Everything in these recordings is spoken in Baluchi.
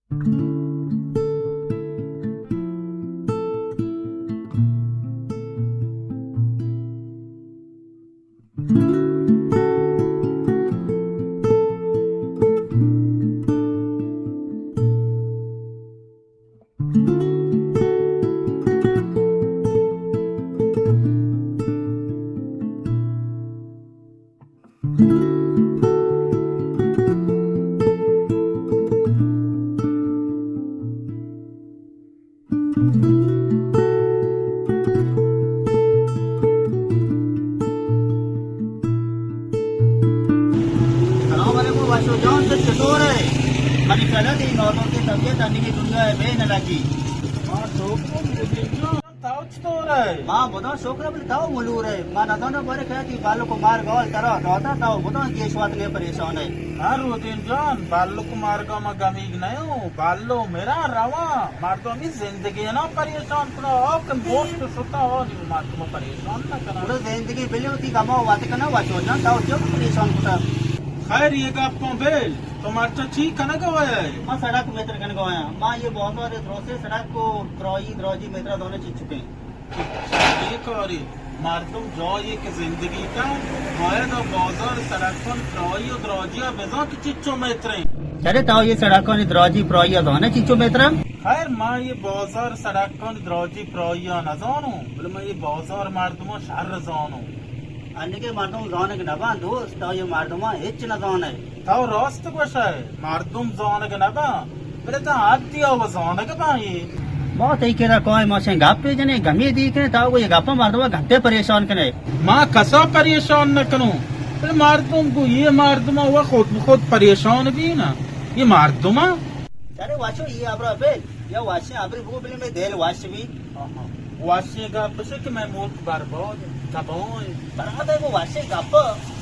سلام علیکم واشو جان، تو چطور ئے؟ منی خیال ءَ تئی نوزوکیں طبیعت انیگیں دنیا ءَ بے نہ لگی۔ ہاں، تو کون مدیر جان؟ تاو چطور ئے؟ ما بداں شکر، بلے تاو ملور ئے۔ ما نزاناں بارے کئے تئی بالک ءُ مارگ ءَ ترا داتا، تاو بداں گیش وت نے پریشان ئے۔ ہاں رودین جان، بالک ءُ مارگ ءَ ما گمیگ نہ اوں، بالو مراں رواں، مردمی زندگی نا پریشان کنا، آ کہ مرت شتا، آ نی مردم پریشان نہ کنا۔ گڑا زندگی بلے وتی گما وت کنا وشو جان، تاو چیا پریشان کتا؟ خیر، یہ گپاں بیل، تو مرچا چی کنگ ءَ ئے؟ ما سڑک متر کنگ ءَ آں۔ ما یہ بازار دروسے سڑک کو دراجی، دراجی متر دانے چچکیں۔ اے کارے، مردم جاہے کہ زندگی کن، باید آ بازار سڑکانی پرائی و دراجی ءَ بزان کہ چچو متریں۔ چرے تاو یہ سڑکانی دراجی پرائی ءَ زانے چچو متریں؟ خیر، ما یہ بازار سڑکانی دراجی پرائی ءَ نزانوں، بلے ما یہ بازار مردماں شر زانوں۔ انگے مردم زانگ نباں دوست، تاو یہ مردماں ہچ نزانے۔ تو راست گوش ئے، مردم زانگ نہ باں، بلے تاں حدی ءَ و زانگ باں اے۔ ما تئی کرا کائیں، ما شیں گپے جنیں، گمے دی کنیں، تاو گوں یہ گپاں مردم ءَ گھنٹے پریشان کنئے۔ ما کسا پریشان نہ کنوں، بلے مردم گوں یہ مردم ءَ و خود بخود پریشان بی نا، یہ مردم ءَ۔ چرے واشو یہ ابرا بل، یا واشیں ابری بگو بلے میں دل واش بی۔ واشیں گپ اش کہ مئے ملک برباد انت، تباہ انت۔ برباد ءَ گوں واشیں گپ،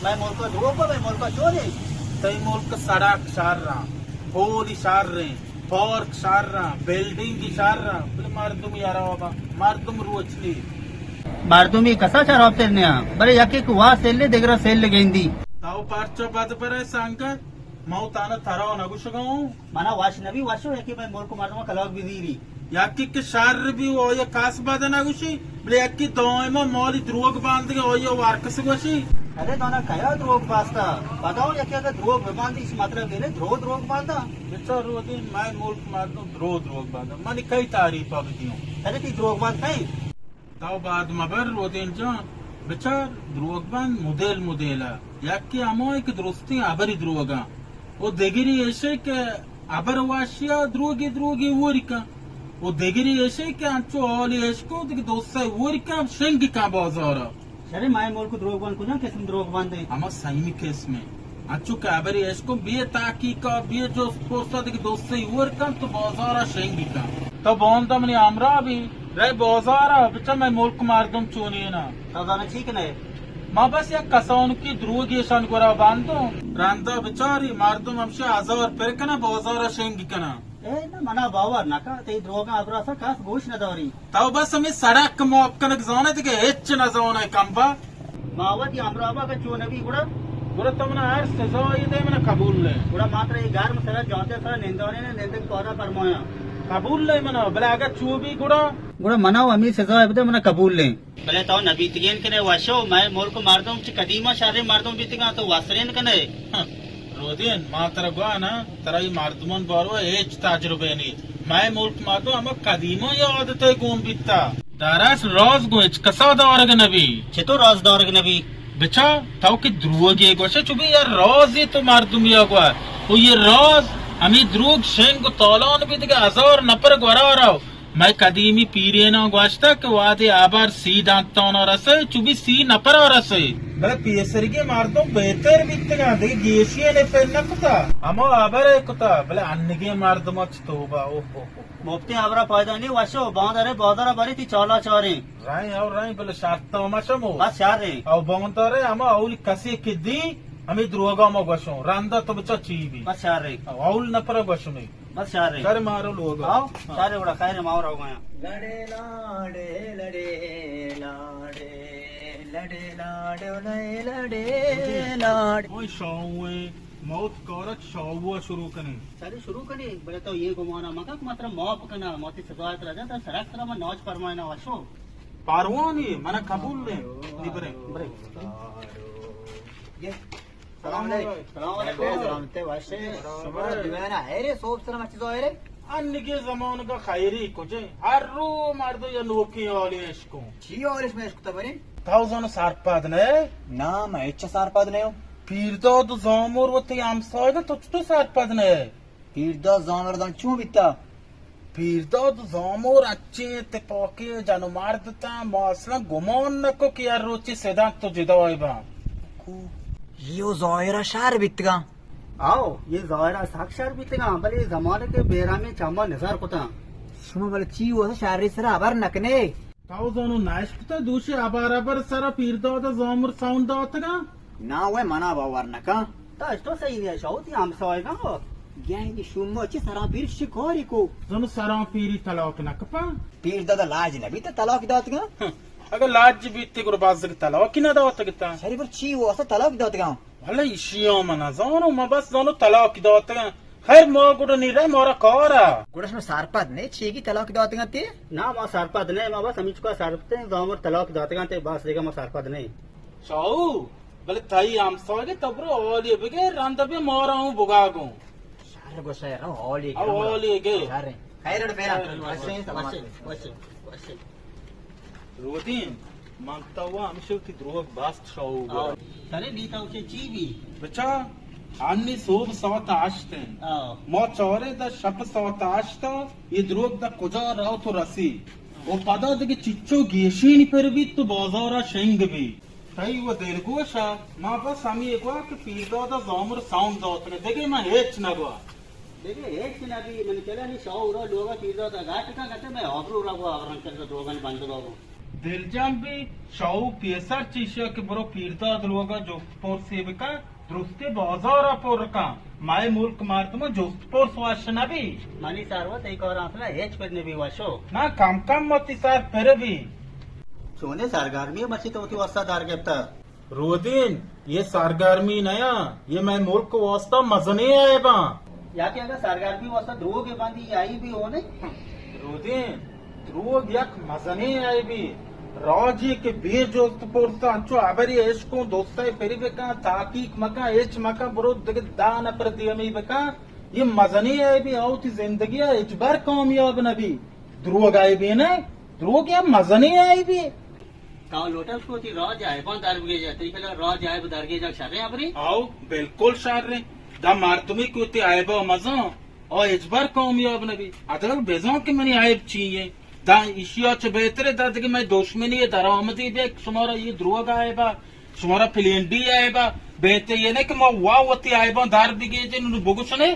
مئے ملک ءَ دروگ، مئے ملک ءَ چون انت؟ تئی ملک سڑک شر انت، پولی شر انت، پارک شر انت، بلڈنگ شر انت، بلے مردم یراب انت، مردم روچ نیست۔ مردمی کسا شراب تر نیاں، بلے یکے کہ وا سلے دگرا سل گندی۔ تو پرچا بد برے سنگت؟ ما و تانا ترا نگوشگا اوں۔ منا وش نبی وشو، یکی مئے ملک مردم کلاگ بزیری۔ یکی کہ شر بی و آیا کس بد نگوشی، بلے یکی دائما مالی دروگ باندگی، آیا ورکس گوشی۔ ارے دانا کیا دروگ باستا؟ پدا یکی اگر دروگ بباندی، اس مطلب یہ نہیں درو دروگ باندا۔ بچار رودین، مئے ملک مردم درو دروگ باندا۔ منی کئی تعریفا بدیوں؟ ارے تی دروگ باند کئی؟ تو باد مبر رودین جان، بچار دروگ بند مدل مدل ءَ۔ یکے ہمائے کہ درستیں ہبری دروگاں۔ و دگری ایشے کہ ہبر واشیا دروگی دروگی اوری کن۔ و دگری ایشے کہ انچو حالی اشکو دگہ دوسے اوری کن شنگ کن بازارا۔ شرے مائے ملک دروگ بند کجا قسم دروگ بند ہیں؟ ہما سیمی قسم ہیں۔ انچو کہ ہبرے اشکن، بے تحقیقا، بے جست پرسا دگہ دوستی ور کن تو بازارا شنگ کن۔ تو باندا منی ہمراہ بی، رئے بازارا بچا مئے ملک مردم چونینا۔ تو زانا چی کنئے؟ ما بس یک کسانکی دروگی اشان گورا باندوں۔ رندا بچاری مردم ہمشی ہزار پر کنا بازارا شنگ کنا۔ اے نہ، منا باور نہ کن، تئی دروگاں ہبراسا کس گوش نہ داری۔ تو بس ہمے سڑک معاف کنگ زانئے، دگہ ہچ نہ زانئے کمبا۔ ما وتی ہمراہ با کہ چو نبی گڑا؟ گڑا تو منا ہر سزا یہ دے، منا قبول لے۔ گڑا ما ترا یہ گرم سرا جاتے سرا نندانے نے نندگ پادا فرمایا۔ قبول لے منا، بلے اگر چو بی گڑا؟ گڑا منا و ہمے سزا بدے، منا قبول لے۔ بلے تو نبیتگین کنے وشو، مئے ملک مردم چہ قدیما شریں مردم بیتگاں، تو وسرین کنے۔ ہاں، رودین، ما ترا گوا نا، ترا ای مردمان باروا ہچ تجربہ نی۔ مئے ملک مردم ہما قدیما یا عادت گون بیتا۔ دراصل راز گو ہچ کسا دارگ نبی۔ چطور راز دارگ نبی؟ بچا، تو کہ دروگے گوشے، چو بی یا رازی تو مردم یا گوا۔ او یہ راز، ہمی دروگ شنگ و تالان بی دگہ ہزار نفر گورا رو۔ مئے قدیمی پیریناں گوشتگ کہ وہدے ہبر سی دنتانا رسے، چو بی سی نپرا رسے۔ بلے پیسریگیں مردم بہتر بیتگاں، دگہ گیشی ء نپر نہ کتا۔ ہما ہبر ء کتا، بلے انگیں مردم اچ توبہ، اوہ، اوہ، اوہ۔ مفتی ہبرا فائدہ نی وشو، باندارے بازارا بری تی چالا چاریں۔ رائیں او رائیں، بلے شرط ہم شمو۔ بس شر ریں۔ او باندارے ہما اولی کسے کہ دی، ہمیں دروگا ما گوشوں، رندا تو بچا چی بی۔ بس شر ریں۔ او اول نپرا گوشمے۔ بس شر رے۔ شر مارو لوگ۔ آؤ، ہاں۔ شر رے، گڑا خیر، ما روگا یاں۔ لڑے لاڑے، لڑے لاڑے، لڑے لاڑے، لڑے لاڑے۔ اوئے شاہوئے، ما وت کارا چہ شاہو ءَ شروع کنیں۔ سری شروع کنی، بلے تو یہ گمانا مکن کہ ما ترا معاف کنا، ما تی سزا ءَ ترا جتا، سرک ترا ما ناچ فرمائنا وشو۔ پاروانی، منا قبول نے، نی برے۔ برے۔ یہ۔ سلام علیکم۔ سلام علیکم۔ سلام علیکم۔ شما دیوانا ہے رے، صوب سلام اچھی ظاہر ہے۔ انگے زمانگا خیری کجے، ہر رو مردو یا نوکی آلی اشکو۔ چی آلش میں اشکتا برے؟ تاو زانو سرپد نہ؟ نا، میں اچھا سرپد نہیں ہوں۔ پیرداد و زامور و تی ہمسایگا، تو چطور سرپد نہ؟ پیرداد زامور دان چون بیتا؟ پیرداد زامور اچیں تپاکیں جن و مرد تاں، ما اصلاً گمان نکو کہ ہر روچی سدان تو جدا باں۔ کو یہ و ظاہرہ شر بیتگاں۔ آؤ، یہ ظاہرہ سک شر بیتگاں، بلے یہ زمانے کے بیرامیں چما نظر کتاں۔ شما بلے چی و شر سرا خبر نکنے؟ تو زانو نہ اشکتہ دوشی ابر ابر سرا پیرداد زامر ساؤنڈ داتگاں؟ نا وے منا باور نکاں۔ تا اشتو صحیح نہیں شاو تی ہمسایگاں ہو۔ یعنی شما چی سران پیر شکاری کو؟ زانو سران پیری طلاق نکپا؟ پیرداد لاج نبی تا طلاق داتگاں؟ ہاں، اگر لاج بیتی گڑ بازگ طلاق نہ داتگتا۔ شری پر چی وہ اصلا طلاق داتگاں؟ واللہ ایشی ہم نزانو، ما بس زانو طلاق داتگاں۔ خیر، ما گڑا نی رہ مارا کارا۔ گڑا شما سرپد نے چیگی طلاق داتگاں تے؟ نا، ما سرپد نے، ما بس ہمیچکا سرپد ہیں، زامر طلاق داتگاں تے، بس دیگا ما سرپد نے۔ شاہو، بلے تئی ہمسایگے، تو برو حالی بگے، رند بے مارا ہوں بگا گوں۔ شر گو شر، حالی گے۔ او حالی گے۔ شر۔ خیر اڑ پیرا۔ وشیں، سلامت۔ وشیں، وشیں، وشیں۔ رودین، من تو وا ہمیشہ وتی دروگ بست شاہو گورا۔ آ، ترے نی تو چے چی بی؟ بچا، انی صوب ساعت ہشت ہیں۔ آ۔ ما چارے دا شپ ساعت ہشت، یہ دروگ دا کجا راو تو رسی؟ و پدا دگہ چچو گیشین پر بیت تو بازارا شنگ بی۔ تئی و دلگوشا، ما بس ہمی گوا کہ پیردادا زامر ساؤنڈ داتگا، دگہ من ہچ نگوا۔ دگہ ہچ نبی، من چلانی شاہو را لوگا پیردادا گاٹ کن کتے، میں آبرو را گو آورن کن دروگن بند بابو۔ دلجم بی، شاہو پیسر چیشیا کہ برو پیرداد لوگا جفت پرسی بکن، درستی بازارا پر کن، مئے ملک مردم جفت پرس وش نبی۔ منی سروت ای کار اصلا ہچ پد نبی وشو۔ نا کم کم متی سر پر بی۔ چونے سرگرمی مرچی تو وتی واسطہ دار گپتا۔ رودین، یہ سرگرمی نیا، یہ مئے ملک واسطہ مزنیں عیباں۔ یا کہ اگر سرگرمی واسطہ دروگ بندی، یہ عیبی ہونے؟ رودین، دروگ یک مزنیں عیبی۔ راجی کہ بے جست پرس انچو ابری اشکوں دوستائی پری بکن، تحقیق مکن، ہچ مکن، برو دگہ دہ نفر دیمی بکن، یہ مزنیں عیبی، آوتی زندگی ہچبر کامیاب نبی۔ دروگ عیبی نہ، دروگ یک مزنیں عیبی۔ تو لوٹس کو تی راج عیباں در بگیجا، تی پہلا راج عیب در گیجا شریں ہبری؟ آؤ، بالکل شریں۔ دا مردمی کو تی عیبا مزاں، آ ہچبر کامیاب نبی۔ ادل بزاں کہ منی عیب چی ہیں۔ دا ایشیا چہ بہترے دا دگہ مئے دشمنی درآمدی بے، شمارا یہ دروگ عیبا، شمارا پلینڈی عیبا، بہتر یہ نہ کہ ما وا وتی عیباں در بگیجیں، نو بگوشنے۔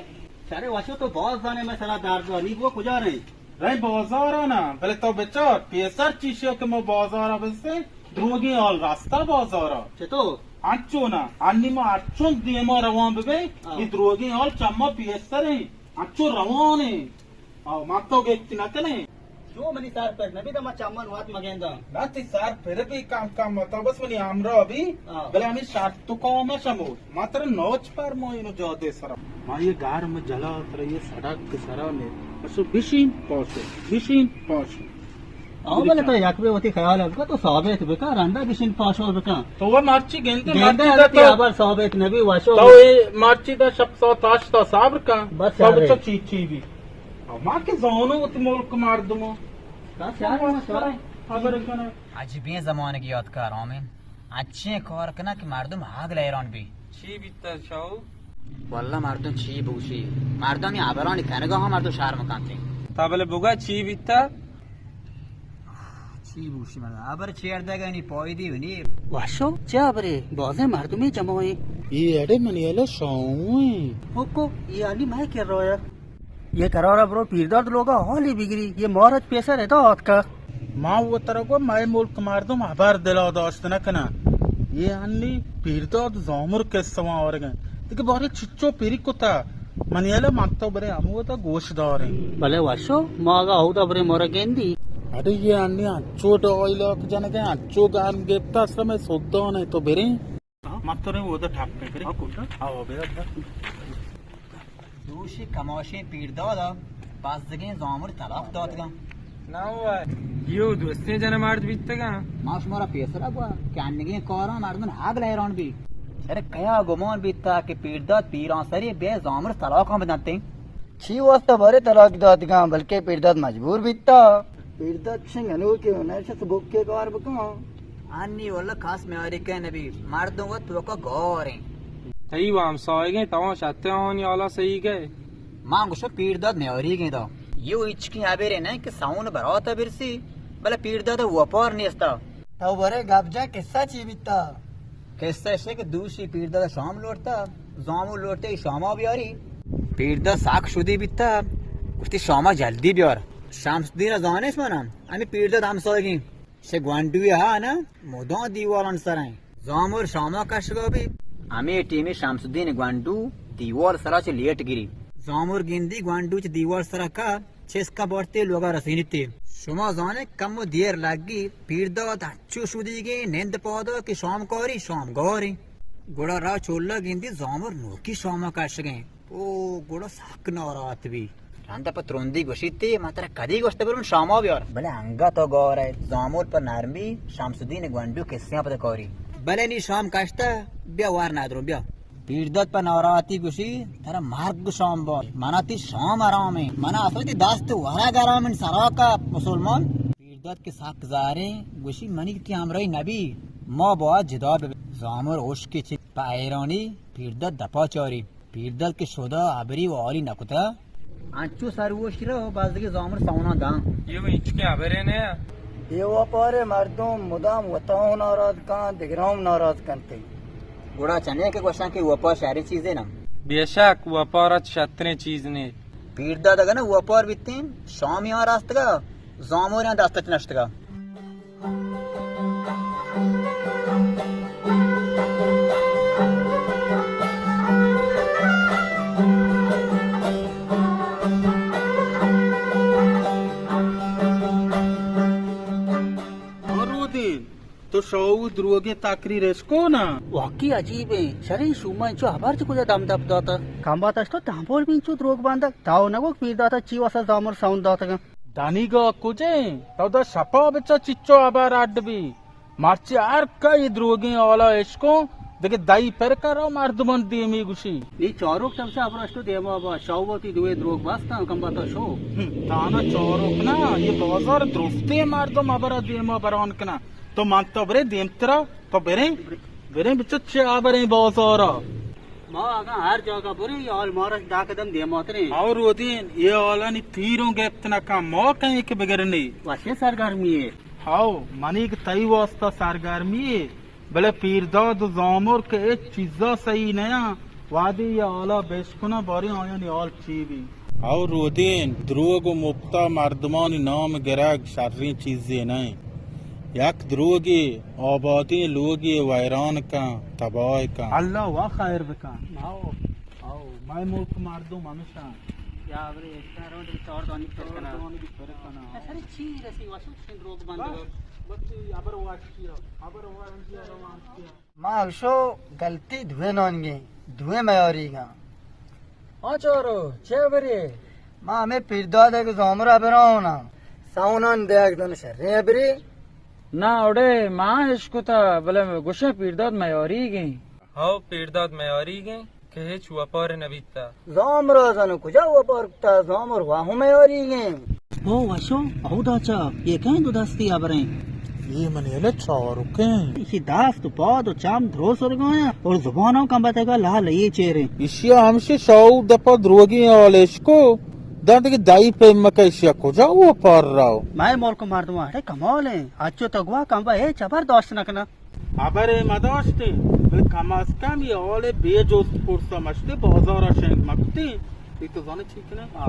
شریں وشو تو باز زانے میں سرا درد، نی وہ کجا رہے؟ رئے بازارا نا، بلے تو بچار، پیسر چیشی کہ ما بازارا بستیں، دروگیں حال رستہ بازارا۔ چطور؟ انچو نا، انی ما ہرچون دیما روان ببیں، ہاں۔ یہ دروگیں حال چما پیسر ہیں، انچو روان ہیں۔ آو، ما تو گپت نہ کنیں۔ شو منی سر پر نبی دا ما چمن وات مگینداں۔ نا تی سر پر بھی کم کم متا، بس منی ہمراہ بھی، ہاں۔ بلے ہمیں شرط تو قوم شمو۔ ما ترا نوچ فرمائینو جادے سرا۔ ما یہ گار میں جلا ترا یہ سڑک کے سرا میں۔ بس بشین پاشو، بشین پاشو۔ آؤ بلے تو یک بے وتی خیال بکا، تو ثابت بکا، رندا بشین پاشو بکا۔ تو وہ مرچی گندے، گندے مرچی دا تی تو، ابر ثابت نبی واشو۔ تو یہ مرچی دا شپ ساعت ہشت تا صبر کن۔ بس تو یار۔ بچا چی چی بھی۔ ما کہ زانو وتی ملک مردمو۔ بس یار، بس یار۔ خبر کنه۔ عجیبیں زمانگے یاد کار آمین۔ انچیں کار کناں کہ مردم عقل حیران بی۔ چی بیتا شاہو؟ واللہ مردم چی بوشی؟ مردم یہ ہبرانی کنگا ہم مردم شرم کنتے۔ تا بلے بگا چی بیتا؟ چی بوشی مردم؟ ہبر چیر دگا نی پایدی و نی۔ واشو، چه ہبرے؟ بازیں مردمی جماعی۔ یہ اڑے منی الا شاہو ہیں۔ حکو، یہ علی میں کر رہا ہے۔ یہ قرارا برو پیرداد لوگا حالی بگری، یہ مارت پیسر ادا آتکا۔ ما و ترا گو مئے ملک مردم ہبر دلا داشت نہ کنن۔ یہ ہنی پیرداد زامر قصہ وان آورگن۔ دیگه بارے چچو پیری کتا۔ منی الا من تو برے ہمودا گوش داریں۔ بلے وشو، ما اگا اودا برے مورا گندی۔ اڑے یہ ہنی انچو ڈائلاگ جنگے، انچو گرم گپتا، اصلا میں سودان ہے تو بریں۔ ہاں، ما تو نے وہ دا ٹھاپ پہ کرے۔ ہاں، کوٹا۔ آو، بیا، بیا۔ دوشی کماشیں پیرداد ءَ بزگیں زامر طلاق داتگاں۔ نہ ہوا۔ یو دوستیں جن مرد بیتگاں۔ ما شمارا پیسرا گوا کہ انگیں کاراں مردم حق حیران بی۔ ارے کیا گمان بیتا کہ پیرداد پیران سری بے زامر طلاقاں بدنتے؟ چی واسطہ بارے طلاق داتگاں، بلکہ پیرداد مجبور بیتا۔ پیرداد چنگ انو کہ انہر چس بکے کار بکن۔ انی واللہ کس میاری کہ نبی، مردم وت توکا گاریں۔ تئی و ہمسایگیں توان شتے آنی حالا سہی گئے۔ من گوشو پیرداد میاریگیں دا۔ یو ہچکیں ہبرے نہ کہ ساون برات برسی، بلے پیرداد وپار نیستا۔ تو برے گپ جا، قصہ چی بیتا؟ قصہ اشے کہ دوشی پیرداد شام لوٹتا، زامو لوٹتے شاما بیاری۔ پیرداد ساک شدی بیتا، گوشتی شاما جلدی بیار۔ شمس الدین زانش منا، ہمیں پیرداد ہمسایگیں۔ شہ گونڈوی ہا نا، مدام دیوالان سرائیں۔ زامر شاما کشگا بی۔ ہمیں ٹیمی شمس الدین گونڈو دیوال سرا چہ لیٹ گری۔ زامر گندی گونڈو چہ دیوال سرا کا، چسکا بارتے لوگا رسینیتے۔ شما زانے کم و دیر لگی، پیرداد ہنچو شدیگیں نند پادا کہ شام کاری شام گاریں۔ گڑا را چولا گندی زامر نوکی شاما کشگیں۔ او گڑا سک ناراحت بی۔ رند پہ ترندی گوشیت، من ترا کدی گوشتہ برون شاما بیار؟ بلے انگت تو گور ئے، زامر پہ نرمی شمس الدین گونڈو کسیاں پتہ کاری۔ بلے نی شام کشتہ، بیا وار ندرو بیا۔ پیرداد پہ ناراحتی گوشی، ترا مرگ شام با، منا تی شام حرام ایں، منا اصل تی دست ورگ حرام ایں، سراکا مسلمان۔ پیرداد کہ سک زاریں، گوشی منی تی ہمراہی نبی، ما باید جدا ببیں۔ زامر اشکی چہ پہ حیرانی پیرداد دپا چاری۔ پیرداد کہ شدا ہبری و حالی نکتا۔ انچو سروشی را بزگی زامر سونا داں۔ یہ و انچکیں ہبرے نہ۔ یہ وپارے مردم مدام وتاؤں ناراض کن، دگراؤں ناراض کنتے۔ گڑا چنے کہ گوشاں کہ وپار شریں چیزے نہ۔ بے شک وپار اچ شتریں چیز نے۔ پیرداد اگہ نہ وپار بیتیں، شامی آ راستگا، زامر آ دست اچ نشتگا۔ رودین، تو شاہو دروگیں تقریر اشکو نا؟ واقعی عجیب ایں، شریں شوما انچو ہبر چہ کجا دم دپ داتا؟ کمبات اش تو تامپول بی انچو دروگ بندگ، تاو نگو پیردادا چی واسا زامر ساؤن داتگاں۔ دنیگا کجیں؟ تو دا شپا بچا چچو ہبر اڈ بی۔ مرچی ہر کئی دروگیں حالا اشکوں، دگہ دئی پر کرو مردمان دیمی گوشی۔ نی چاروک تمشا ہبر اشتو دیما با، شاو وتی دوئے دروگ بستاں، کم باتا شو۔ ہم، تانا چاروک نا، یہ بازار درستیں مردم ہبرا دیما بران کنا۔ تو من تو برے دیمترا، تو بریں، بریں بچو چے ہبریں بازارا۔ ما اگاں ہر جاگہ بریں، یہ حال مارا دہ قدم دیماتریں۔ اور ودین، یہ حالانی تیروں گپت نہ کن، ما کہیں کہ بگرنی۔ وشیں سرگرمی ہے۔ ہاو، منی کہ تئی واسطہ سرگرمی ہے، بلے پیرداد و زامر کہ ہچ چیزا صحیح نیاں، وہدے یہ حالا بشکناں، باریں آیانی حال چی بی۔ او رودین، دروگ و مپتا مردمانی نام گرگ شریں چیزے نہ انت۔ یک دروگے آبادیں لوگے ویران کن، تباہ کن۔ اللہ وا خیر بکن۔ او، او، مئے ملک مردم ہمیشہ۔ یا ابرے اشتہ رو دے چار دانی پر کنا۔ چار دانی پر کنا۔ سر چی رسی واسو چین دروگ بند۔ بس، بس ابر واشی، ابر واشی، ابر واشی۔ ما اشو گلتی دوئے نانگیں، دوئے میاریگاں۔ آ چارو، چے برے؟ ما ہمیں پیرداد ء کہ زامر ء براہونا۔ ساونان دیگ دن شریں برے؟ نا اڑے، ما اشکتا، بلے گوشے پیرداد میاریگیں۔ ہاو، پیرداد میاریگیں کہ ہچ وپار نبیتا۔ زامرا زانو کجا وپار کتا، زامر واہو میاریگیں۔ او وشو، او داچا، یہ کہیں دو دستی ابریں؟ یہ من یلہ چارکیں۔ اسی دست و پاد و چم درو سرگایا اور زبانوں کم بتگا لال یہ چیریں۔ اشیا ہمشی شاو دپا دروگی آلش کو، دند کی دائی پیمکا اشیا کجا وپار راو۔ مئے ملک مردم اڑے کمال ہیں، اچو تو گوا کم با اے چبر داشت نکنا۔ ہبرے مداشتیں، بلے کم از کم یہ حال بے جست پرسا مشتے بازارا شنگ مکتیں۔ یہ تو زانے چی کنے؟ آ۔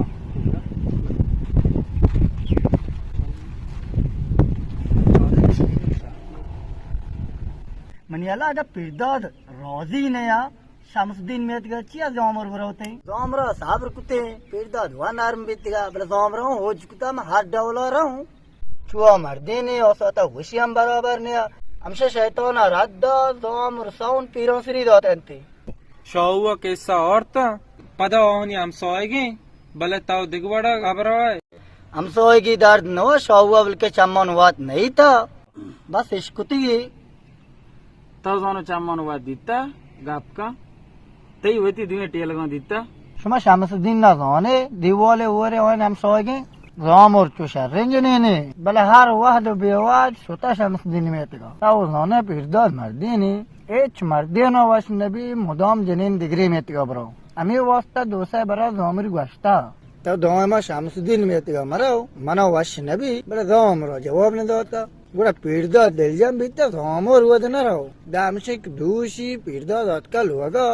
منی اللہ اگر پیرداد راضی نیا، شمس الدین میتگا چی از زامر بروتیں؟ زامرا صبر کتیں، پیرداد وا نرم بیتگا، بلے زامرا ہوں ہوج کتا، من ہر ڈولا رہوں۔ چو آ مردینے آساتا وشی ہم برابر نیا۔ ہمشہ شیطان ءَ رد دات، زامر سون پیران سری دات انتی۔ شاہو ءَ کسہ آرت، پدا آہانی ہمساہگیں، بلے تو دگہ وڑا ہبر ءَ ئے۔ ہمساہگی درد نہ، شاہو ءَ بلکہ چمان وات نہیں تا، بس اشکتگی۔ تو زانو چمان وات دیتا، گپ کن۔ تئی وتی دوئیں ٹیلگاں دیتا۔ شما شمس الدین نہ زانے، دیوالے اورے آئین ہمساہگیں۔ زامر چو شریں جنینے، بلے ہر وہد و بے وہد شتا شمس الدین میتگا۔ تو زانے پیرداد مردینے، ہچ مردینا وش نبی، مدام جنین دگرے میتگا برو۔ ہمے واسطہ دو سہ برا زامری گوشتا۔ تو دائما شمس الدین میتگا مرو، منا وش نبی، بلے زامرا جواب نداتا۔ گڑا پیرداد دلجم بیتا، زامر ود نہ رو۔ دمشک دوشی پیرداد آتکا لوگا،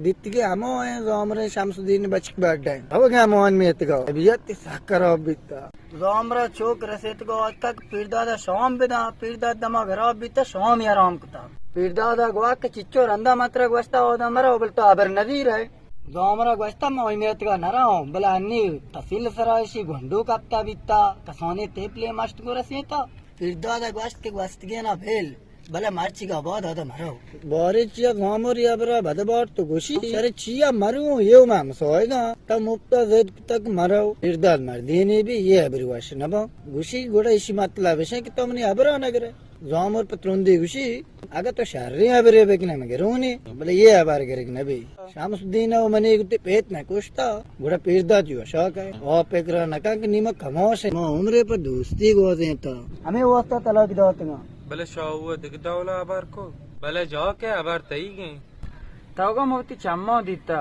دیتگی ہمائیں زامریں شمس الدین بچک بڈ انت۔ روگا ہمائیں میتگا، طبیعت سک خراب بیتا۔ زامرا چوک رسیتگا آتکا کہ پیردادا شام بداں، پیرداد دما خراب بیتا، شام حرام کتا۔ پیردادا گوا کہ چچو رندا من ترا گوشتا اودا مرو، بل تو ہبر ندی رہے۔ زامرا گوشتا من آئی میتگا نہ رہوں، بلے انی تحصیل سرا اشی گونڈو کپتا بیتا، کسانی تیپلے مشت گو رسیتا۔ پیرداد ءَ گوشت کہ گوستگین ءَ بیل، بلے مرچیگ ءَ بعد ادا مرو۔ باریں چیا زامر یا برا بد بارت و گوشی، شر چیا مرو، یہ میں ہمسایگاں، تا مفتا زد کتگ مرو۔ پیرداد مردینے بی، یہ ہبری وش نبا۔ گوشی، گڑا اشی مطلب اشیں کہ تو منی ہبرا نگرے۔ زامر پہ ترندی گوشی، اگہ تو شریں ہبرے بکنے من گرونی، بلے یہ ہبر گرگ نبی۔ شمس الدین ءَ منی گوتی پیت نہ کشتا، گڑا پیرداد جو شاک ہے۔ آ پکرا نکن کہ نیمہ کماش ہے۔ ما عمرے پہ دوستی گوازینتا۔ ہمیں واسطہ طلاق داتگاں۔ بلے شاہو ءَ دگہ ڈولا ہبر کو۔ بلے جاک ءَ ہبر تئیگیں۔ تو گم وتی چماں دیتا۔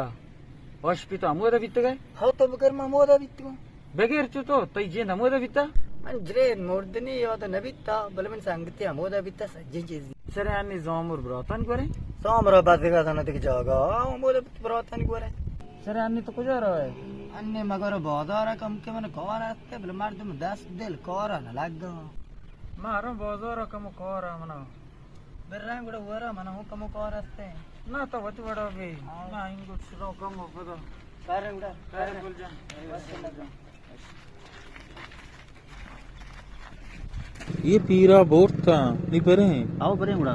وش پی تو ہمودا بیتگ ئے؟ ہو تو بگر من ہمودا بیتگوں۔ بگر چو تو، تئی جند ہمودا بیتا؟ من جند مردنی یاد نہ بیتا، بلے من سنگتی ہمودا بیتا، سجیں چیز۔ سر انی زامر براتانی گورے؟ زامر بزگا دانا دیگہ جاگا، ہمودا براتانی گورے۔ سر انی تو کجا روئے؟ انی مگر بازار کم کہ من کار است، بلے مردم دست دل کار نہ لگا۔ ما ہرم بازار کم کار منا۔ برن گڑا ورا، من ہوں کمو کار ہستے۔ نہ، تو وتی وڑا بی۔ ہاں۔ نہ، انگو شنو کمو پدا۔ برن گڑا۔ برن گل جان۔ یہ پیرا بورتا، نی بریں۔ آؤ بریں گڑا۔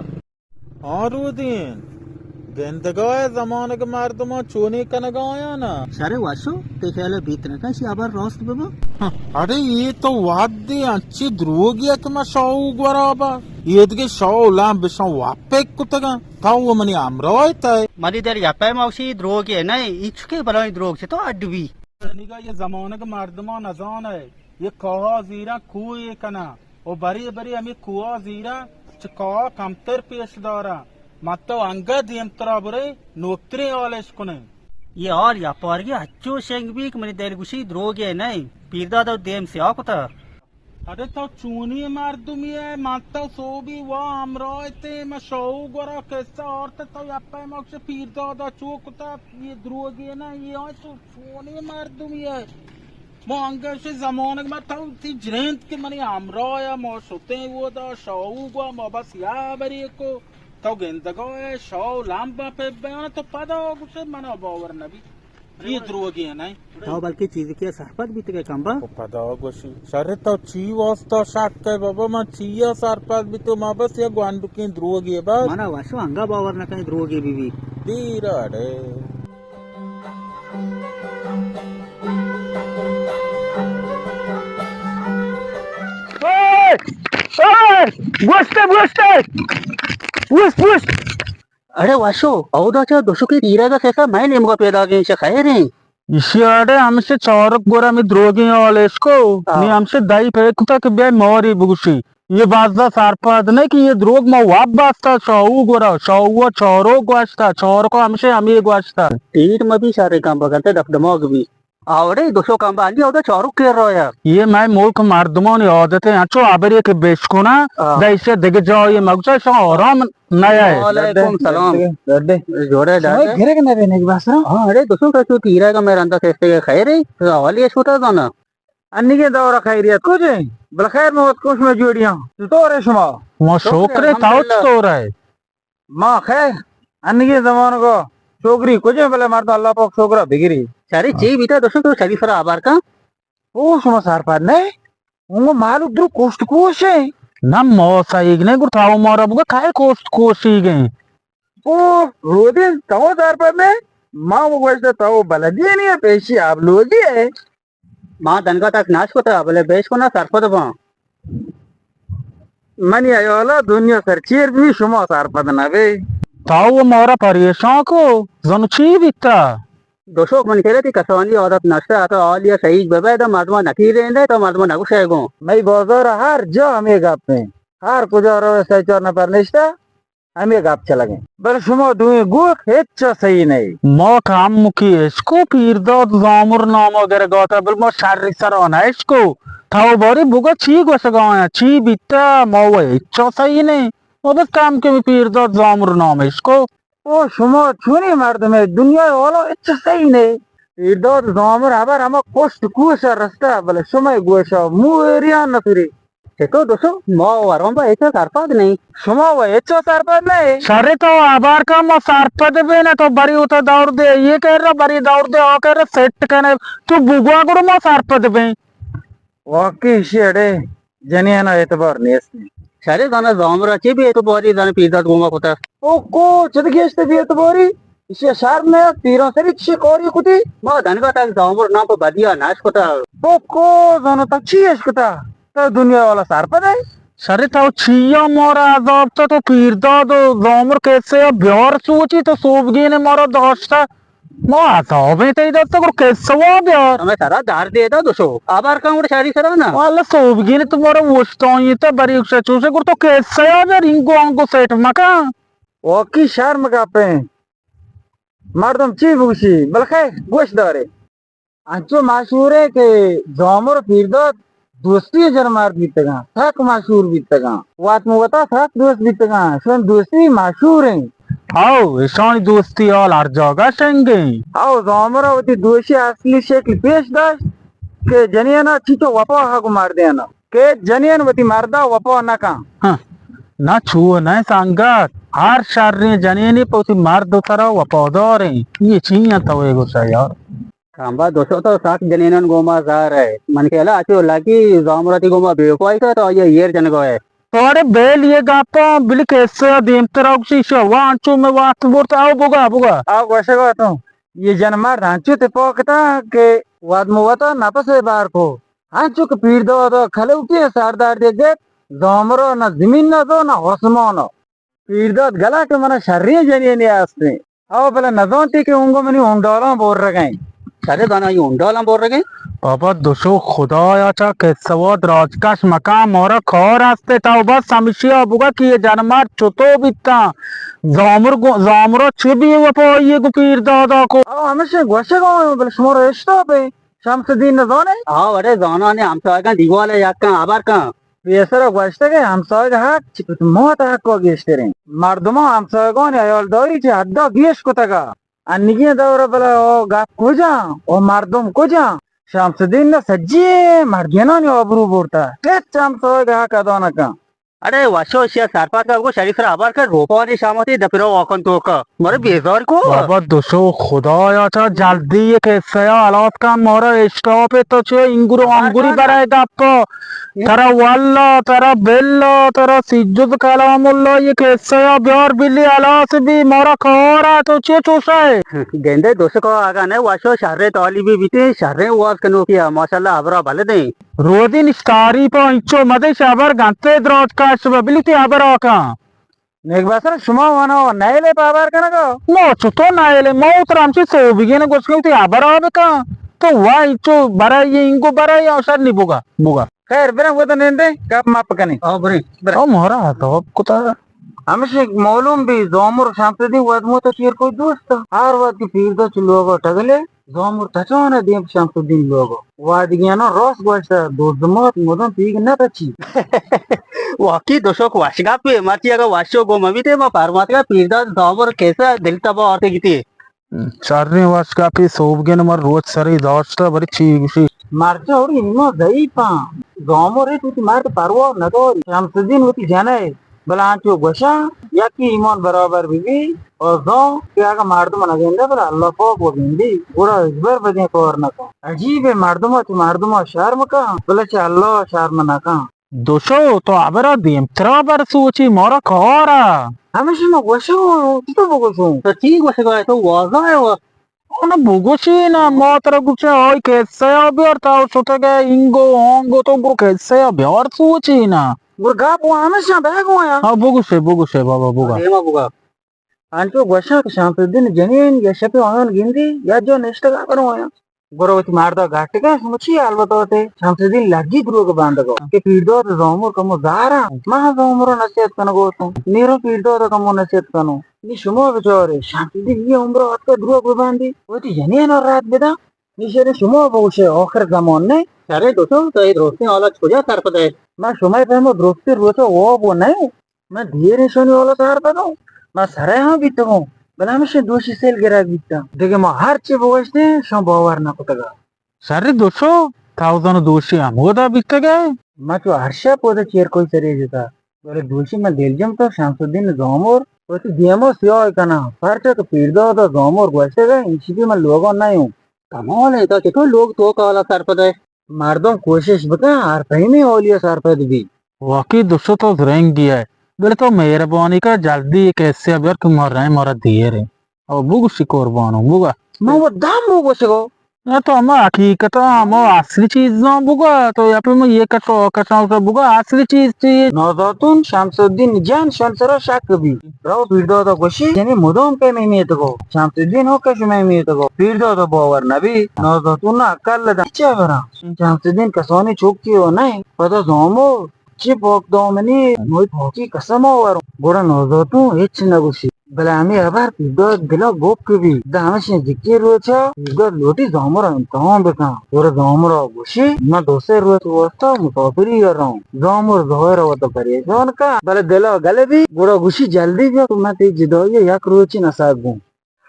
آ رودین۔ گندگا ء زمانگ مردماں چونی کنگا آیانا؟ شرے وشو، تے خیال بیت نہ کن، شی ہبر راست ببا۔ اڑے، اے تو وھدے انچی دروگی ء کہ ما شاہو گورا با۔ اے دگہ شاہو لام بشاں واپک کتگاں۔ تو و منی ہمراہ تئے۔ منی دل یپئے موشی دروگی نئے، ایچکے بلائیں دروگ چہ تو اڈ بی۔ تنیگا یہ زمانگ مردماں نزانئے، یہ کاہا زیراں کوہ کناں۔ و برے برے ہمے کوہا زیراں چہ کاہا کمتر پیش داراں۔ من تو انگہ دیمترا برے نوکتریں حال اش کنیں۔ یہ حال یا پارگی ہچو شنگ بی کہ منی دل گوشی دروگے نئے۔ پیرداد و دیم سیاہ کتا۔ اڑے تو چونی مردمی ئے؟ من تو سوبی وا ہمراہ تے، من شاہو گورا قصہ آرت، تو یپے مکش پیردادا چو کتا، یہ دروگے نہ، یہ آ تو چونی مردمی ئے؟ ما انگش زمانگ ما تو تی جرینت کہ منی ہمراہ یا ما شتیں ودا شاہو گوا، ما بس یا بری کو تو گندگا ئے، شاہو لمبا پہ بیان تو پدا گوشے منا باور نبی۔ یہ دروگی نہ۔ تو بلکہ چیزی کہ سرپد بیتگے کمبا۔ او پدا گوشی۔ شر تو چی واسطہ شک ہے بابا؟ من چیا سرپد بیتو؟ ما بس یہ گوانڈکیں دروگی بس۔ منا وشو انگا باور نہ کنے دروگی بی بی۔ دیر اڑے۔ اے! اے! گوشتے، گوشتے! گوشت، گوشت! اڑے وشو، اودا چہ دوشکے تیرگا کسا مئے نیمگا پیداگیں، چہ خیریں؟ ایشی اڑے ہمشہ چارک گورا ہمے دروگیں حال اشکو۔ ہاں۔ نی ہمشہ دائی پہ کتا کہ بیائے ماری بگوشی۔ یہ بازا سرپد نہ کہ یہ دروگ ما واب باستا شاہو گورا، شاہو چاروک گوشتا، چارکا ہمشہ ہمے گوشتا۔ تیر مبی شر کم بگنتے دپ دماغ بی۔ آوڑے دوشو کمبا انی اودا چاروک کر رہا ہے۔ یہ مئے ملک مردمانی عادت ہے، انچو ہبرے کہ بشکنا، ہاں۔ دہ ایشی دگہ جاہے مگوشا، شما آرام نہ ہے۔ وعلیکم سلام۔ ڈڈے۔ جوڑے شما ڈڈے۔ گرگ نہ بینے بس نا۔ ہاں، اڑے دوشو کا چو تیرگا مئے رندا سستے خیر ہے، حالی شوتا دانا۔ انیگے دور خیریت کجے؟ بل خیر موت کوش میں جوڑیاں۔ چطور ہے شما؟ ما شکر ہے، تاو الحمدللہ۔ چطور ہے؟ ما خیر، انگیں زمانگا شوگری کجیں، بلے مرد اللہ پاک شوگرا بگری۔ شری چی بیتا دوشو تو شری سرا آبار کن؟ او شما سرپد نہ؟ اونگو مالوک درو کشت کوش ہیں۔ نہ، ما سہیگ نہ، گڑا تو مارا بگو کئے کوشت کوشیگ ایں؟ او رودین، تو سرپد نہ ئے؟ ما گوشت تو بلدی نہ ئے، پیشی آبلوگی ئے۔ ما دنگا تک ناش کتا، بلے بیش کنا سرپد باں۔ منی ہیالا دنیا سر چیر بی، شما سرپد نہ بے۔ تو مارا پریشان کو، زن چی بیتا؟ دوشوک، من کرتی کسانی عادت نشتا، تو حالی سہیگ ببے، تو مردما نکیرین دے، تو مردما نگوشے گوں۔ مئی بازار ہر جا ہمے گپ ایں۔ ہر کجا رو سہ چار نفر نشتا، ہمے گپ چلگ ایں۔ بلے شما دوئیں گوک ہچ چا صحیح نہ ئے۔ ما کمکی اشکو پیرداد زامر ناما گرگاتا، بلے ما شری سرا نہ اشکو۔ تو باری بگا چی گوشگا آیا، چی بیتا، ما و ہچ چا صحیح نہ ایں۔ ما بس کمکی پیرداد زامر نام اشکو۔ او شما چونی مردمے، دنیا والا ہچ صحیح نہ ئے۔ پیرداد زامر ہبر ہما کشت کوش رستا، بلے شما گوشا موریان نہ سری۔ چتو دوشو، ما وران با ہچ سرپد نہ ایں۔ شما و ہچ سرپد نہ ئے۔ شرے تو آبار کا، ما سرپد بے نہ، تو بری اتو دور دے، یہ کہہ رہا، بری دور دے، آ کہہ رہا، سیٹ کنے۔ تو بگوا گڑا ما سرپد بے۔ واقعی ایشی اڑے جنین ء اعتبار نیست۔ شرے زانا زامرا چی بے اعتباری زانا پیرداد گوما کتا۔ او کو چد گیشت بے اعتباری؟ ایشی شرم نہ، پیران سری چی کاری کتی؟ ما دنگا تک زامر نام پہ بدیا ناش کتا۔ او کو زانا تک چی اش کتا؟ تو دنیا والا سرپد ئے؟ شرے تو چیا مارا عذاب تا، تو پیرداد و زامر کیسے بیار سوچی، تو سوبگین مارا داشتا۔ ما عذابیں تئی دست ء، گڑا کسہ وا بیار۔ ہمے سرا دار دے دا دوشو۔ آبار کن گڑا شاری سرا نا۔ واللہ سوبگین تو مارا وشتائیں تا بری اکشا چوشے، گڑا تو کسہ وا بیار، اینگو آنگو سیٹ مکن۔ واقعی شرم گپیں۔ مردم چی بگوشی؟ بلے خیر، گوش دارے۔ انچو مشہورے کہ زامر و پیرداد دوستی جنمارد بیتگاں، سک مشہور بیتگاں۔ وت مہ وتا سک دوست بیتگاں، شون دوستی مشہور انت۔ ہاو، اشانی دوستی حال ہر جاگہ شنگ انت۔ ہاو، زامرا وتی دوشی اصلی شکل پیش داشت کہ جنینا چیچو وفا حق مردینا کہ جنین وتی مردا وفا نہ کن۔ ہاں، نہ چو نہ سنگت، ہر شریں جنینے پہ وتی مرد و سرا وفادار انت۔ یہ چی انت تو اے گوشا یار؟ کمبا دوشو تو سک جنینان گوما زہر ئے۔ من کہ الا اچو لگی زامراتی گوما بے وفائی کا تو آئی ایر جنگا ئے۔ تو اڑے بیل یہ گپا بلی کسہ دیمترا گوشی شوا انچو میں وقت برت آو بگا بگا۔ آو گوشگا تو یہ جن مرد انچو تپاکتا کہ واد مو وتا نفس بار کو۔ انچو کہ پیرداد کلوکی سردار دے گت زامرا نہ زمین نہ دو نہ آسمان۔ پیرداد گلا کہ منا شریں جنینے ہستیں۔ او بلے نزانتی کہ اونگو منی ہونڈالاں بورگیں۔ شرے دانا ای ہونڈالاں بورگیں۔ بابا دوشو خدایا چا کسہ وا دراجکش مکان مارا کار ہستے تو بس ہمشیا بگا کہ یہ جنمار چتو بیتاں۔ زامر گو-، زامرا چی بے وفائی گو پیردادا کو۔ او ہمشہ گوشگا بلے شمارا اشتاپے۔ شمس الدین نزانے؟ ہاں، اڑے زانانے ہمسایگاں دیوال ء یک کن ہبر کن۔ پیسر ء گوشتگ ء ہمسایگ ء حق چہ پت موت ء حق ء گیشتر انت۔ مردماں ہمسایگانی حیالداری چہ حد ء گیش کتگ ء انیگیں دور ء بلے او گپ کجا او مردم کجا؟ شمس الدین ء سجی مردینانی آبرو برتہ، ہچ ہمسایگ ء حق ادا نہ کن۔ اڑے وشو اشیا سرپد کا بگو شریف را ہبر کر روپانی شامتی دپرو واکن توکا۔ مارا بیزار کو۔ بابا دوشو خدایا چا جلدی یہ کسہ ء ہلاس کن مارا اشتاپ تو چے انگور انگوری برائے گپ۔ ترا واللہ، ترا باللہ، ترا سجد کلام اللہ یہ کسہ ء بیار بلی ہلاس بی مارا کارا تو چے چوشا ہے۔ گندے دوشکو آگا نے وشو شرے طالبی بیتی شرے واز کنوکی ماشاءاللہ ہبرا بلدیں۔ رودی نشتاری پا انچو مدے شبر گنتے دراج کش بلی تی ہبر آکا۔ نیک بسر شما وانا و نائلے پہ ہبر کنگا؟ ما چطور نائلے؟ ما اتر ہمچی سوبگین گوشگیں تی ہبر آ بکن۔ تو وا انچو برای انگو برای آشر نی بوگا، بوگا۔ خیر، بریں ودا نندیں، گپ مپ کنیں۔ آ، بریں، بریں۔ او مارا عذاب کتا۔ ہمشی معلوم بی، زامر شمس الدین ودموت چیر کوئی دوست۔ ہر وقت کہ پیردا چ لوگا ٹگلے، زامر تچان ء دیم پہ شمس الدین لوگ ء۔ وادگیاناں راست گوشتہ، دزمات مدام پیگ نہ تچی۔ واقعی دوشوک وشگپے، مرچی اگاں وشو گوں مہ بیتے، ما پرماتگا پیرداد زامر کیسہ دل تبا آرتے گیتی۔ شریں وشگپے سوبگن من روچ سری داشتہ، بلے چی گوشی؟ مرچی اوڑی ایمان ضعیفاں۔ زامر ء وتی مرد پرواہ نداری۔ شمس الدین وتی جنئے بلے انچو گوشاں، یکے ایمان برابر بہ بی، و زان کہ اگاں مردم نہ گندے، بلے اللہ پاک و گندی، گڑا ہچبر بدیں کار نہ کن۔ عجیب ہے، مردم چہ مردم شرم کن، بلے چہ اللہ شرم نہ کن۔ دوشو، تو ابرا دیمترا بر سوچی، مارا کارا۔ ہمیشی ما گوشگو، تو بگوشو۔ تو چی گوشگا ئے؟ تو واضح ئے وا۔ او نہ بگوشی نا، ما ترا گوشے آئی کسہ ءَ بیار، تو شتگ ئے اینگو آنگو، تو برو کسہ ءَ بیار سوچی نا۔ گڑا گپ و ہمیشاں بہ گویاں۔ ہاں، بگوشے، بگوشے بابا، بگا۔ دیما بگا۔ انچو گوشاں کہ شمس الدین جنین یا شپے آیان گندی یا جو نشتگ ءَ کنو آیاں۔ گڑا وتی مردا گٹگا شما چی حال بتاتے؟ شمس الدین لگی دروگ بندگا کہ پیرداد زامر کمو زہراں، ما زامر نصیحت کنگو تو۔ نیرو پیرداد کمو نصیحت کنو۔ نی شما بچارے، شمس الدین یہ عمر آتکا دروگ ببندی، وتی جنین رد بدا۔ نی شرے شما بگوشے آخر زمان نے۔ شرے دوشو، تو اے درستیں حالت کجا سرپد ئے؟ ما شما پہمو درستیں روچا واب و نئے۔ من دیر ایشانی حالا سر بدوں۔ من سرے ہاں بیتگوں، بلے ہمیشیں دوشی سیل گرگ بیتاں۔ دگہ ما ہر چی بگوشتیں، شما باور نہ کتگا۔ شری دوشو، تاوزان دوشی ہمودا بیتگے؟ من چو ہر شپ اودا چیرکوئی سرے جتا، بلے دوشی من دلجم تو شمس الدین زامر وتی دیما سیاہ کناں، پرچا کہ پیرداد زامر گوشتگے، ایشی بھی من لوگا نیوں۔ کمال ہے، تو چطور لوگ تو کالا سرپد ہے؟ مردم کوشش بکن ہر پیمیں اولی ءَ سرپد بی۔ واقعی دوشو تو زرنگی ئے، بلے تو مہربانی کن جلدی یک حصے ءَ بیار کہ ما رئیں، مارا دیر ایں۔ او بگوشی قربانو، بگا۔ من و دم بگوشگو۔ نہ تو ہما حقیقت ءَ ہما اصلی چیزاں بگا، تو یا پہ من یہ کچو کچا تو بگا اصلی چیز چی؟ نازاتون شمس الدین جان شان سرا شک بی۔ رو پیردادا گوشی، یعنی مدام کہ میں میتگو۔ شمس الدین ہو کہ شما میتگو۔ پیردادا باور نبی۔ نازاتون نا عقل دا۔ چہ برا؟ شمس الدین کسانی چوکی و نہیں۔ پدا زامو، چی پاک دامنی، موئی پاکی قسم آوروں۔ گڑا نازاتون ہچ نگوشی۔ بلے ہمے ہبر پیرداد دلا گوک بی۔ دا ہمشیں جکی روچا پیرداد لوٹی زامرا امتحان بکن۔ گڑا زامرا گوشی، من دو سے روچ واسطہ مسافری ءَ رہوں۔ زامر ظاہر وتا پریشان کا، بلے دلا گل بی، گڑا گوشی جلدی بیا کہ من تئی جدائی یک روچی نساگ گوں۔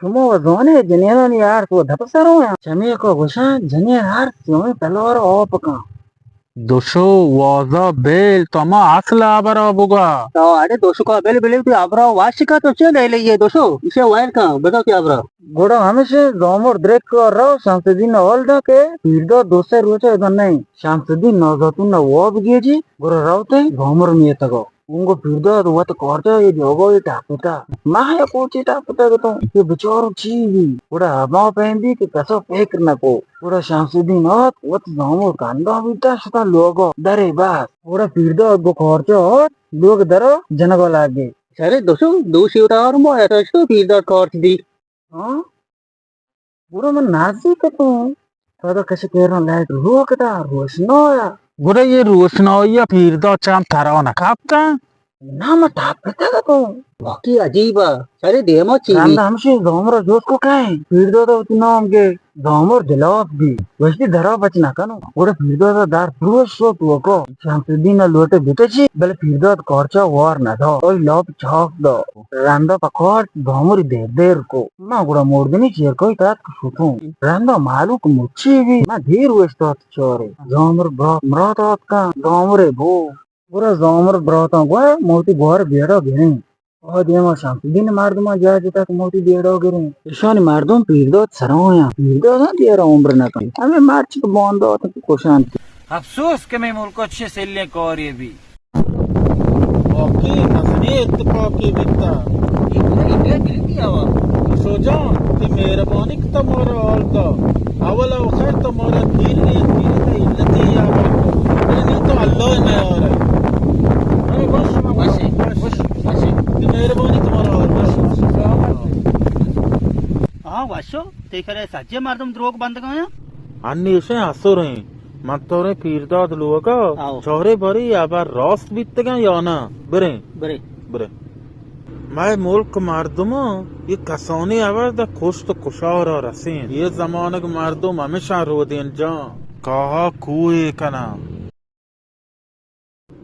شما و زانے جنینانی آرت و دپ سر ہویا۔ چمی کو گوشاں جنین ہر سیویں تلوار آپ کن۔ دوشو وازا بیل، تو ہما اصل ہبرا بگا۔ تو اڑے دوشکا بیل، بیل، تو ہبرا واشکا تو چے لے لئیے دوشو؟ اسے وائر کن، بتا تی ہبرا۔ گڑا ہمیشہ زامر درک ءَ رو شمس الدین ءَ ہال دا کہ پیرداد دو سے روچ ءَ ادا نئیں۔ شمس الدین نازاتون ءَ واب گیجی، گڑا روت ءَ زامر میتگ ءَ۔ انگو پیرداد وت کارچا اے جوگا اے ٹاپتا۔ ماہ یا کوچی ٹاپتا گتوں، کہ بچارو چی بی؟ گڑا ہما پہم بی کہ کسا فکر نہ کو۔ گڑا شمس الدین آت، وت زامر کندا بیتا، شتا لوگا درے بس۔ گڑا پیرداد گو کارچا آت، لوگ درا جنگا لگے۔ شرے دوشو، دوشی اتار ما ایسا شو پیرداد کارچ دی۔ ہاں؟ گڑا من نزیک اتوں۔ پدا کش کیران لائٹ روک دا، روشنایا۔ گڑا یہ روشنائی پیرداد چم ترا نہ کپتا؟ نہ، من ٹپتگ اتوں۔ واقعی عجیب ءَ۔ شرے دیما چی رند بیت؟ ہمشی زامر ءَ جست کو کئے؟ پیرداد ءَ وتی نام گے۔ زامر دلاپ بی۔ گوشتی درا بچ نہ کنوں۔ گڑا پیرداد ءَ در پروش شو توکا۔ شمس الدین ءَ لوٹے بتچی، بلے پیرداد کارچا وار نہ دا۔ اوئی لاپ چاک دا۔ رندا پہ کارچ زامری دیر دیر کو۔ ما گڑا مردنی چیرکائی تاتک شتوں۔ رندا مہلوک مچی بی۔ ما دیر اوشتات چارے۔ زامر برات مرات آتکاں۔ زامرے بو۔ گڑا زامر براتاں گوار موتی گوار بیڑا گریں۔ آ دیما شمس الدین مردماں جاہ جتا کہ موتی بیڑا گریں۔ ایشانی مردم پیرداد سرایاں۔ پیرداداں دیرا عمر نہ کنت۔ ہمے مرچی کہ باندات کہ کشنت۔ افسوس کہ مئے ملکا چے سلیں کارے بی۔ واقعی مزنیں اتفاقے بیتا۔ اے گڑا انگا دل بی آوا۔ شوجان، تی مہربانی کہ تو مارا حال دا۔ اول آخر تو مارا دیر نیت، دیر تا علتی یا بات۔ یعنی تو اللہ نیارے۔ ارے بس، بس، بس، بس۔ تی مہربانی تو مارا حال دا۔ ہاں، وشو، تی کرے سجے مردم دروگ بندگایا؟ انی اشیں اسریں۔ من توریں پیرداد لوگا آؤ۔ چارے بری ہبر راست بیتگاں یا نہ؟ بریں۔ بریں۔ بریں۔ مئے ملک مردماں یہ کسانی ہبر دا کشت و کشارا رسین۔ یہ زمانگ مردم ہمیشاں رودین جان۔ کاہا کوہے کناں۔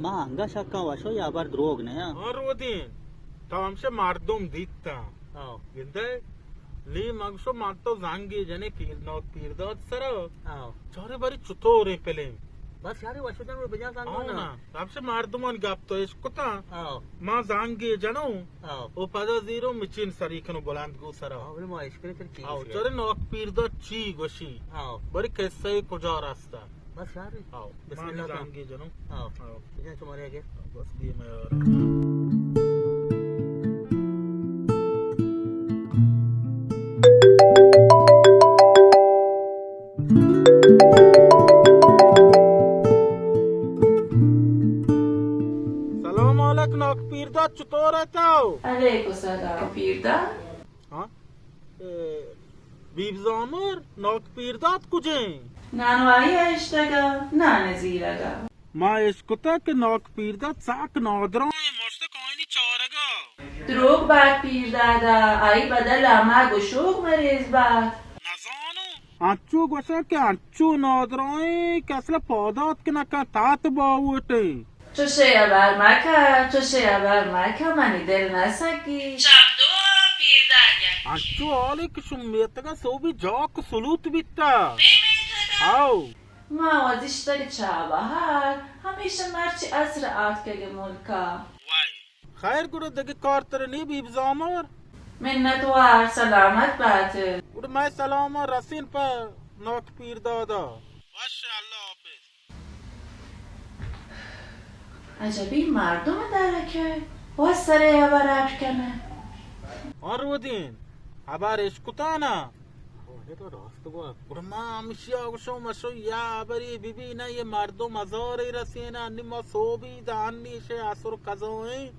ما انگا شکاں وشو یہ ہبر دروگ نہ۔ ہاں رودین۔ تو ہمشہ مردم دیتا۔ آؤ۔ گندے؟ نی من گوشو من تو زنگے جنے پیر، نوک پیرداد سرا۔ آؤ۔ چارے بری چطوریں پلیں؟ بس یاری وشو جن بجا زنگو آؤ نا۔ نا۔ ہمشہ مردمان گپ تو اش کتاں۔ آؤ۔ ما زنگے جنوں۔ آؤ۔ او پدا زیرو مچین سری کنو بلند گو سرا۔ آؤ، بلے ما اشکرے تر چی آؤ، گوشی؟ چارے نوک پیرداد چی گوشی؟ آؤ۔ بری قصہ کجا رستا؟ بس شر اِنت؟ ہاں، بسم اللہ۔ زنگے جنوں۔ ہاں۔ ہاں۔ بجن شمارے آگے۔ بس دیم ءَ یار۔ سلام علیک ناک پیرداد، چطور ئے تو؟ علیک السلام پیرداد۔ ہاں؟ اے، بیب زامر، ناک پیرداد کجیں؟ نانوائی ءَ اشتگ ءَ، نان ءِ زیرگ ءَ۔ ما اشکتگ کہ ناک پیرداد سک نادراہیں، مشتک آیانی چارگ ءَ۔ دروگ بات پیرداد ءَ، آئی بدل ءَ ما گشوک مریض بات۔ نزانوں۔ انچو گوشاں کہ انچو نادراہیں کہ اصل ءَ پاد آتک نہ کنت، تات باہوٹیں۔ چشیں ہبر مکن، چشیں ہبر مکن، منی دل نہ سکی۔ چم دو آں پیرداد یکی۔ انچو حالے کہ شم میتگ ءَ سوبی جاک سلوت بیتہ۔ مئے میتگ ءَ؟ ہاؤ۔ ما وت اشتگ چاہ بہار، ہمیشہ مرچی عصر آتکگ ملک ءَ۔ وای۔ خیر گڑا دگہ کار ترا نی بیب زامار؟ منت وار، سلامت بات۔ گڑا مئے سلام ءَ رسین پہ ناک پیرداد ءَ۔ باش، اللہ حافظ۔ عجبی مردم درکہ و سرے ہبر اٹ کنہ۔ آ رودین، ہبر اشکتانا؟ واجہ تو راست گوشت۔ گڑا ما ہمشی ءَ گوشوں، مشو یا ہبری بی بی نہ، یہ مردم ہزارے رسینہ، انی ما سوبی دا انی شے اسر قضا ایں۔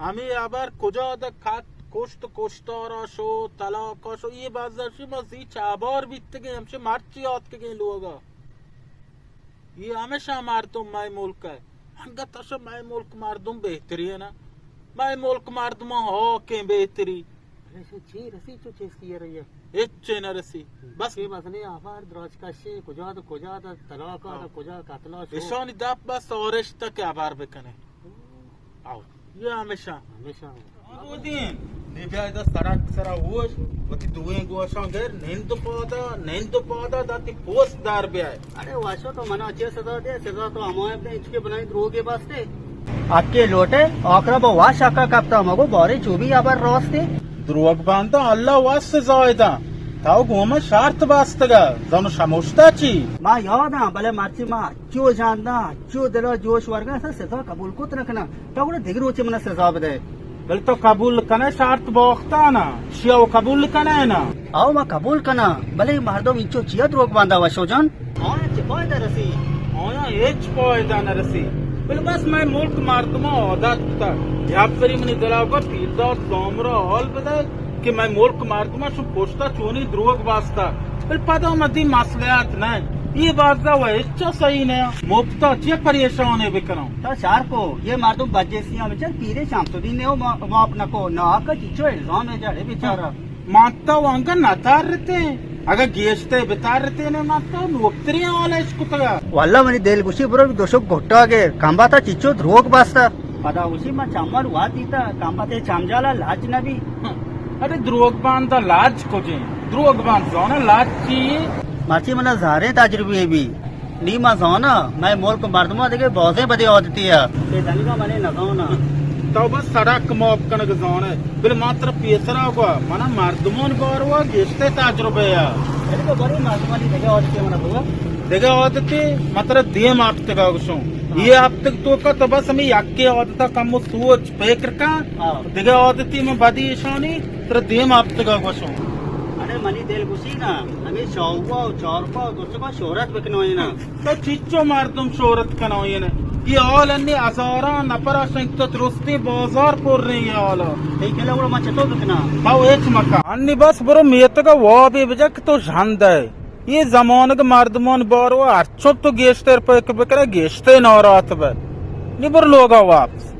ہمے ہبر کجا دا کٹ، کشت کشتارا شو، طلاقا شو، یہ بازرشی ما زی چابار بیتگیں، ہمشے مرچی آتکگیں لوگا۔ یہ ہمیشہ مردم مئے ملک ءَ۔ انگت اشہ مئے ملک مردم بہتری ہے نا۔ مئے ملک مردم ہاکیں بہتری۔ ارے شو چی رسی چو چیز کی رہی ہے؟ ہچ نہ رسی۔ بس۔ یہ مسئلے آبار دراج کشے، کجا تو کجا تو طلاق آ، ہاں۔ تو کجا قتل آ شو۔ اشانی دپ بس آرش تک آبار بکنے۔ آؤ۔ یہ ہمیشہ۔ ہمیشہ۔ آ دودین، نی بیا ادا سڑک سرا ہوش، وتی دوئیں گوشاں گر، نند پادا، نند پادا، داتی پوست دار بیائے۔ ارے واشو تو منا چے سزا دے، سزا تو ہمائے بدے، انچکے بلائیں دروگے باستے۔ اکے لوٹے، آکرا با واش اکا کپتا، مگو بارے چوبی ابر راستے۔ دروگ باندا اللہ واس سزا دا۔ تاو گوما شرط باستگا، زانو شموشتا چی؟ ما یاداں، بلے مرچی ما چو جانداں، چو دلا جوش ورگاں، اصلاً سزا قبول کت نہ کناں۔ تو گڑا دگہ روچے منا سزا بدے۔ بل تو قبول کنے شرط باختانا، شیا و قبول کنے نا؟ آؤ ما قبول کناں، بلے اے مردم انچو چیا دروگ باندا وشو جان؟ آیا چہ فائدہ رسی؟ آیا ہچ فائدہ نہ رسی۔ بل بس مئے ملک مردماں عادت کتا۔ یا پری منی دلا گو پیردار سامرا حال بدے۔ کہ مئے ملک مردماں شو پشتا چونی دروگ باستا، بل پدا مدی مسئلہ ات نہ۔ یہ بازا و ہچا صحیح نہ۔ مفتا چیا پریشانے بکناں؟ تا شار کو، یہ مردم بجے سیاں بچار پیرے شام تو دین نے ما-، معاف نہ کو، نہ آکا چیچو الزام ہے جاڑے بیچارہ۔ مانتا و انگا نہ تارتے، اگا گیشتے بتارتے نے مانتا و نوکتری حال اش کتگا۔ واللہ منی دل گوشی برو دوشک گھٹا گر، کمبا تا چیچو دروگ باستا۔ پدا گوشی، ما چمال وات دیتا، کمبتے چمجالا لاج نبی۔ ارے دروگ باندا لاج کجیں؟ دروگ باند زانا لاج چی؟ مرچی منا زاریں تجربے بی۔ نی ما زانا، مئے ملک مردما دگہ بازیں بدے عادتی ء۔ اے دنگا منے نزانا۔ تو بس سڑک معاف کنگ زانے۔ بل ما ترا پیسرا گوا، منا مردمان باروا گیشتے تجربے ء۔ ارے تو بری مردمانی دگہ عادتی منا بگو۔ دگہ عادتی، ما ترا دیم ہفتگا گوشوں۔ یہ ہفتگ توکا تو بس ہمیں یکے عادتا کمو سوچ، فکر کن۔ ہاں۔ دگہ عادتی من بدی اشانی، ترا دیم ہفتگا گوشوں۔ ارے منی دل گوشی نا، ہمیں شاہوا و چارپا و دوچکا شہرت بکنوئی نا۔ تو چیچو مردم شہرت کنوئی نا۔ یہ حال انی ہزاراں نفر اشنگ تو درستی بازار پر رہی یہ حالا۔ ٹھیک ہے، لوڑا ما چطور بکنا؟ باو ہیچ مکا۔ انی بس برو میتگا وابی بجا کہ تو جھند ہے۔ یہ زمانگ مردمان بارو ہرچو تو گیشتر پک بکرے، گیشتر ناراحت بے۔ نی بر لوگا واپس۔